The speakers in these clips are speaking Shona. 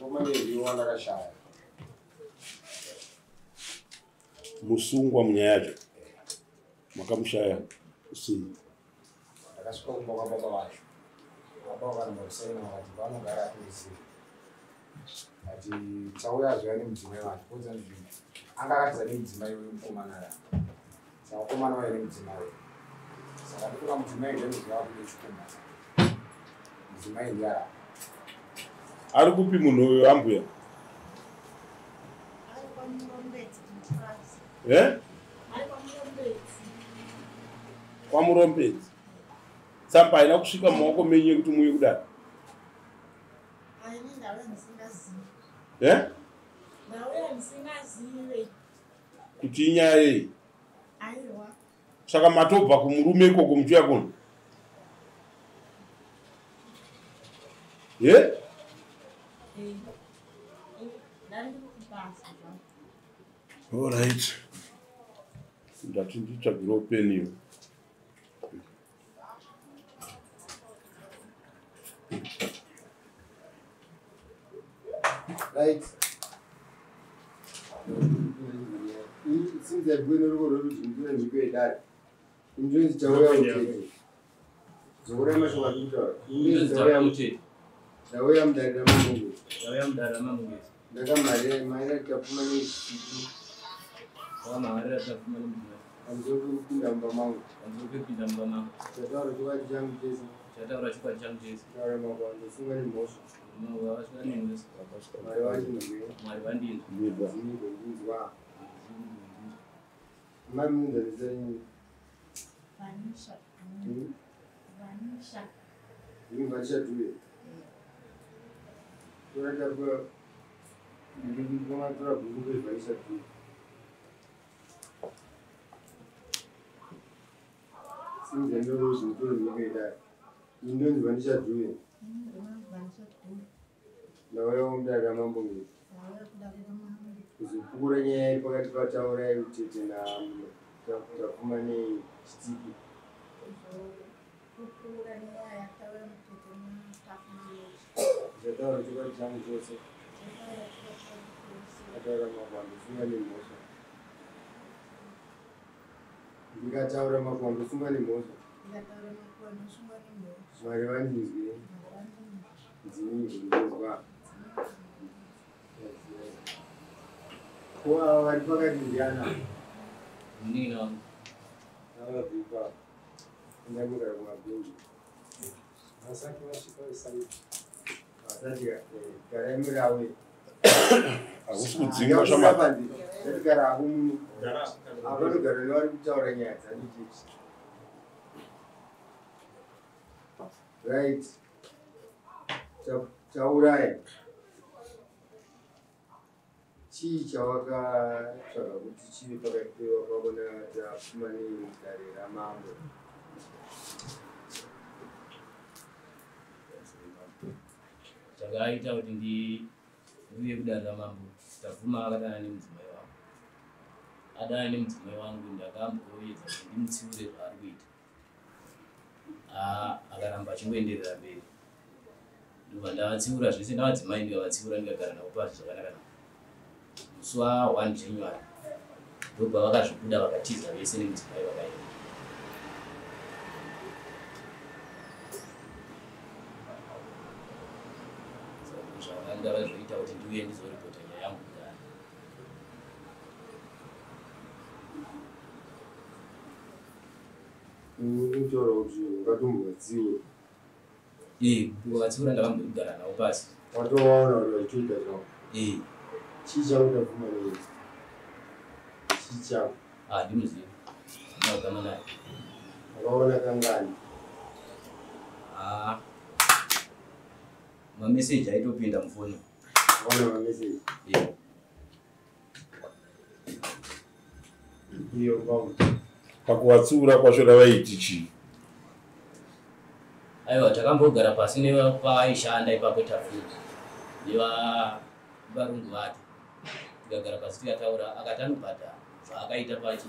Tapfumanei wandakashaya. Musungwa munyaya yacho makamushaya sei? Ndakasvika kumba kwababa vacho. Baba vakaramba kusaina vakati paanogara atizivi. Ati tauya zviya nemudzimai wacho. Kodza anga akatiza nemudzimai wemukomana aya. Saka mukomana waye nemudzimai. Saka ndikuona mudzimai ndiye mudzimai wakude chikumba. Mudzimai ndiye arapa. Ari kupi munhu uyu ambuya? Eh? Kwamurombedzi. Tsamba haina kusvika mumaoko menyu yekuti muuye kudaro. Eh? Kuti inyaya yei? Saka matobva kumurume ikoko muchiuya kuno? Ye? All right. Ndati nditsvagirewo peni iyo. Right. Since I bwino ruko rweruzhinji nzvimbo yedare. Injonzi chauya mutete. Zokura mashoko atiri Injonzi chauya mutete. Ndauya mudare raMambo. Ndauya mudare raMambo. Ndakamharira maira tapfuma nechiti. Ndakamharira tapfuma nemudzimai. Pamusoro pekupinda mumba mangu. Pamusoro pekupinda mumba mangu. Chataura chokwadi changu chese. Chataura chokwadi changu chese. Taura makwando sunga nemhosva. Vasunga nemhosva. Mwari vandinzwe. Mwari vandinzwe. Ndinzwe ndinzwa. Mai munonzwa zita renyu? Vanisha. Vanisha. Ndini Vanisha Dube. Tora tapuwa ndinomatora bhuku kweVanisha Dube. Sinzi ndinoruzi mutoro mhiko yedare. Ini ndonzi Vanisha Dube. Ndauya mudare raMambo Ngezi. Kuzopupura nyaya iri pakati paTaurai Utete naTapfumanei Chitsiki. Ndichataura chokwadi changu chose. Ndikataura makwando sunga nemhosva. Ndikataura makwando sunga nemhosva. Mwari vandinzwe. Ndini ndinzwa. Ko ava vari pakati ndiana? Munin'ina wangu. Avabvi ipapo. Endai munogara kumabhenji. Vasati vasvika vesaidi. Vasati garai murawe. Hakusi kudzingwa shamwari. Ndatigara hako muno. Avanogara nevari kutaura nyaya dzacho chete. Right. Taurai. Chii chawakatsvaga kuti chive pakati pevapako naTapfumanei mudare raMambo? Chakaita kuti ndiuye kudare raMambo, Tapfuma akadana nemudzimai wangu. Adana nemudzimai wangu ndakamboedza kuti ndimutsiure zvaari kuita. Akaramba achingoenderera mberi. Ndobva ndavatsiura zvese navadzimai ndikavatsiura ndikagara navo pasi zvakanaka. Musi wa 1 January ndobva vakazvibuda vakatiza vese nemudzimai vakaenda. Zvakanga zvoita kuti ndiuye ndizoripota nyaya yangu kudare. Unotaura kuti ungatombovatsiura. Kuvatsiura ndakambogara navo pasi. Watovaona kuti vachitoita zvavo. Chii chako Tapfumanei? Chii chako? Handimuzivi. Ndinogama naye. Wakaona kangani? Mameseji aitopinda mufoni. Wakaona mameseji? Iyo kwangu. Pakuvatsiura kwacho ravaiti chii? Aiwa, takambogara pasi nepaishanda ipapo Tapfuma nevarungu vake. Tikagara pasi tikataura, akati anobhadhara zvaakaita pachi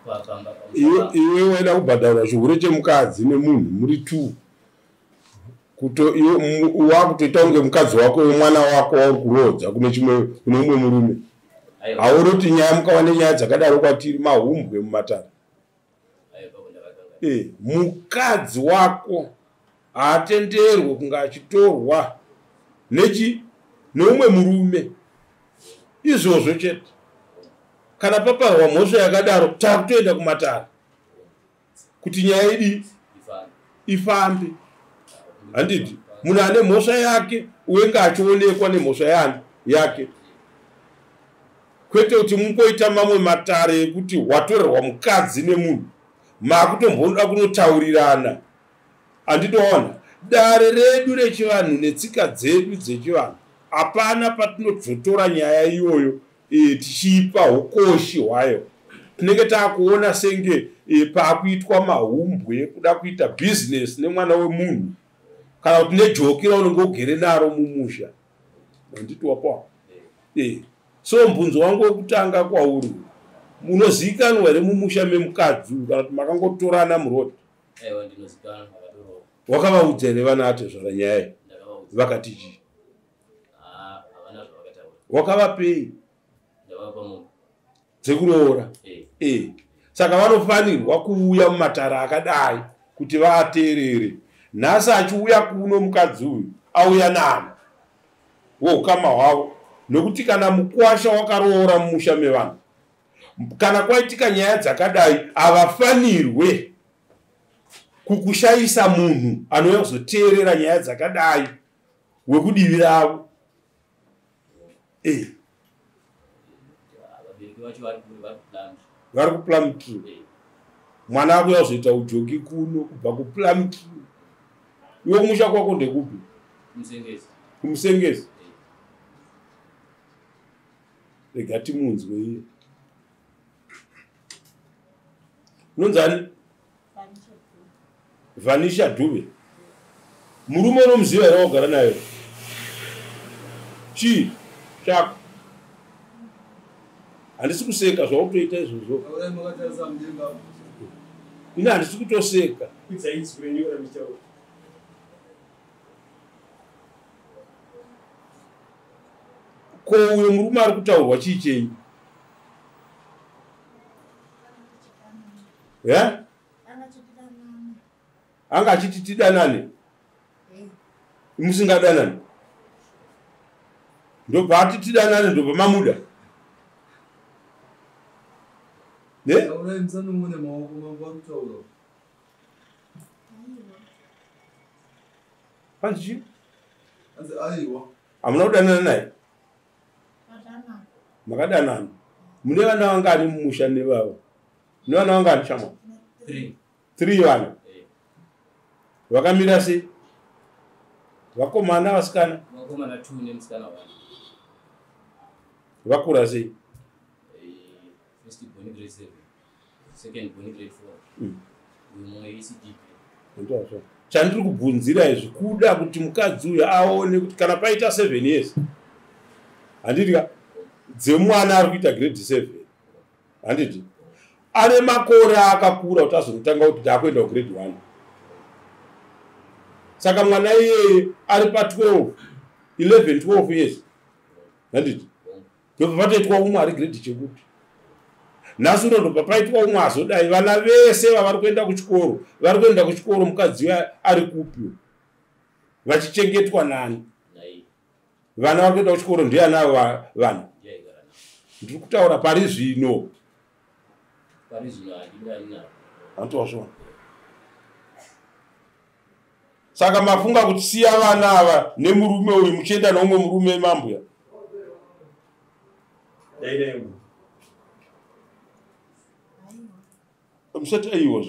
pamba. Iwe waida kubhadharwa chihure chemukadzi nemunhu muri 2. Wakutoita kunge mukadzi wako mwana wako wauri kuroodza kune chimwe kune umwe murume. Hauroti nyaya mukava nenyaya dzakadaro kwatiri mahumbwe mumatare. Mukadzi wako haatenderwe kunge achitorwa nechi neumwe murume. Izvozvo chete. Kana paparwa mhosva yakadaro takutoenda kumatare kuti nyaya idi ifambe. Handiti munhu ane mhosva yake uenge achionekwa nemhosva yani yake, kwete kuti mungoita mamwe matare ekuti watorerwa mukadzi nemunhu makutomboda kunotaurirana. Handitoona dare redu rechivanhu netsika dzedu dzechivanhu hapana patinozotora nyaya iyoyo tichiipa ukoshi hwayo. Tinenge taakuona senge paakuitwa mahumbwe kuda kuita bhizinesi nemwana wemunhu kana kuti nejoki raunenge ugere naro mumusha. Handiti wapawa? So mbunzo wangu wekutanga kwauri, munozivikanwa here mumusha memukadzi kana kuti makangotorana muroad? Aiwa, ndinozivikanwa, ndakatorwa. Wakavaudza here vana atezvara nyaya iyi? Vakati chii? Havana zvavakataura. Wakavapei? Ndakavapa mombe dzekuroora. Saka vanofanirwa kuuya mumatare akadai kuti vaateerere. Nhasi achiuya kuno mukadzi uyu auya nani woukama hwavo, nokuti kana mukwasha wakaroora mumusha mevanhu, kana kwaitika nyaya dzakadai havafanirwe kukushayisa munhu anouya kuzoteerera nyaya dzakadai wekudivi ravo. Vari kuPlumtree. Mwana akuuya kuzoita ujoki kuno kubva kuPlumtree. Iwe kumusha kwako ndekupi? Kumusengezi. Kumusengezi. Rega timunzwe iye. Unonzani? Vanisha Dube. Murume unomuziva here wagara naye? Chii chako? Handisi kuseka zvaukutoita izvozvo. Ini handisi kutoseka. Ko uyo murume ari kutaurwa chii chenyu? Anga achiti tidanane. Musingadanani. Ndobva ati tidanane ndobva mamuda. Ne? Panzi chii? Hamuna kudanana naye? Makadanana. Mune vana vangani mumusha nevavo? Mune vana vangani shamwa? 3 vana. Vakamira sei? Vakomana vasikana? Vakomana 2 nemusikana 1. Vakura sei? First born grade 7, second born grade 4. Uyu mumwe ECDP. Chandiri kubvunzira izvi kuda kuti mukadzi uyu aone kuti kana paita 7 years handiti ka dzemwana ari kuita grade 7 handiti ane makore akakura kuti azonotanga kuti ndakuenda kugrade 1. Saka mwana iyeye ari pa 12 11 12 years handiti ndobva patoitwa umwe ari grade chekuti nhasi uno ndobva paitwa umwe azodai. Vana vese vavari kuenda kuchikoro vari kuenda kuchikoro mukadzi ari kupi vachichengetwa nani? Vana vari kuenda kuchikoro ndiana vana? Ndiri kutaura pari zvino. Handiti. Saka mafunga kuti siya vana ava nemurume uyu muchienda neumwe murume mambuya? Musati aiwa.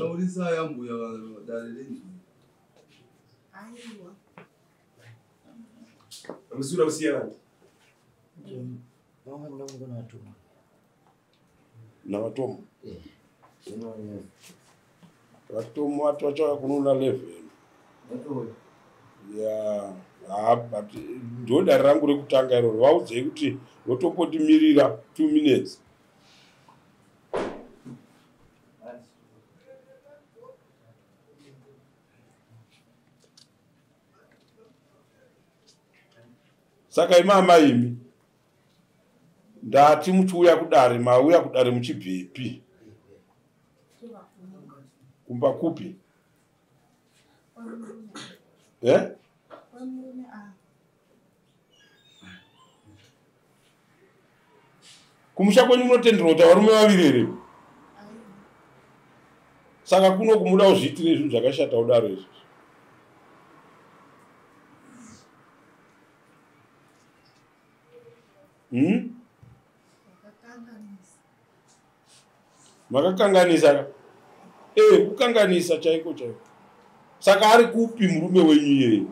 Navatomo. Vatomo vati vachauya kunoona 11. Ya, but ndo dare rangu rekutanga iroro. Vaudzei kuti votombotimirira 2 minutes. Saka imama imi ndati muchiuya kudare, mauya kudare muchibvepi? Kumba kupi? Eh? Kumusha kwenyu munotenderwa kuti varume vaviri here? Saka kuno kumuda kuzviitire zvinhu zvakashata kudaro izvi. Makakanganisa. Kukanganisa chaiko chaiko. Saka ari kupi murume wenyu iyeye?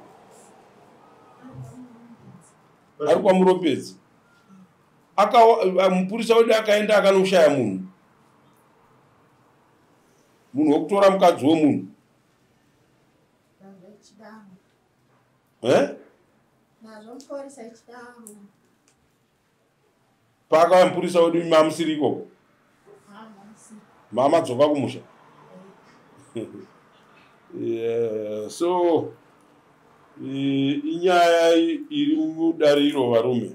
Ari kwaMurombedzi. Mupurisa wedu akaenda akanoshaya munhu. Munhu wekutora mukadzi wemunhu. Paakauya mupurisa wedu mamusiri ikoko. Mama dzoka kumusha. So inyaya iri mudariro varume.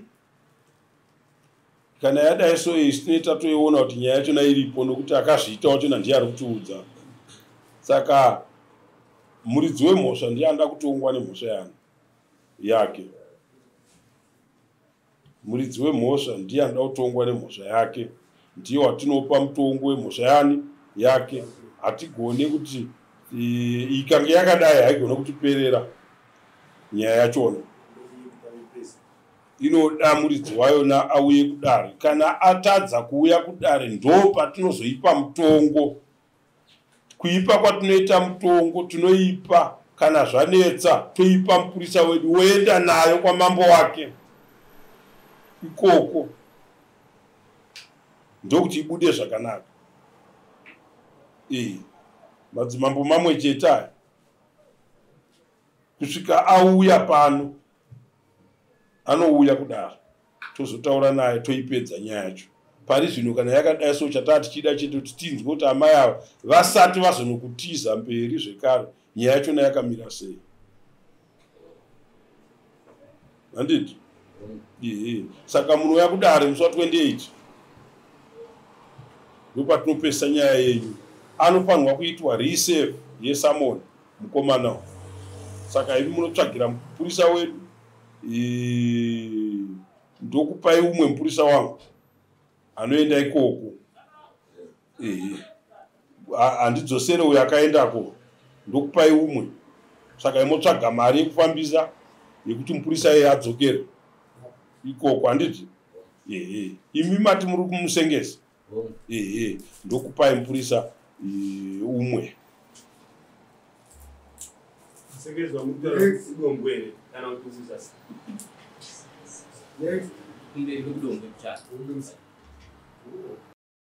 Kana yadai so iyi tinoita toiona kuti nyaya yachona iripo nokuti akazviita wachona ndiye ari kutiudza. Saka muridzi wemhosva ndiye anoda kutongwa nemhosva yake. Muridzi wemhosva ndiye anoda kutongwa nemhosva yake. Ndiye watinopa mutongo wemhosva yani yake. Hatigone kuti ikange yakadai haigone kutiperera nyaya yachona. Inoda muridzi wayona auye kudare. Kana atadza kuuya kudare ndo patinozoipa mutongo. Kuipa kwatinoita mutongo tinoipa kana zvanetsa toipa mupurisa wedu woenda nayo kwamambo wake ikoko ndokuti ibude zvakanaka. Madzimambo mamwe chete aya kusvika auya pano anouya kudaro tozotaura naye toipedza nyaya yacho. Pari zvino kana yakadai so chataa tichida chete kuti tinzwe kuti amai ava vasati vazonokutiza mberi zvekare nyaya yachona yakamira sei. Handiti? Saka munouya kudare musi wa 28 ndopatinopesa nyaya yenyu. Anofanirwa kuitwa reserve yesamoni mukomana. Saka imi munotsvagira mupurisa wedu, ndokupai umwe mupurisa wangu anoenda ikoko. Handidzosere uyo akaendako, ndokupai umwe. Saka imotsvaga mari yekufambisa yekuti mupurisa iye adzokere ikoko, handiti? Imi mati muri kumusengesa. Ndokupai mupurisa umwe. Kumberi kwekudombwe kuchasa.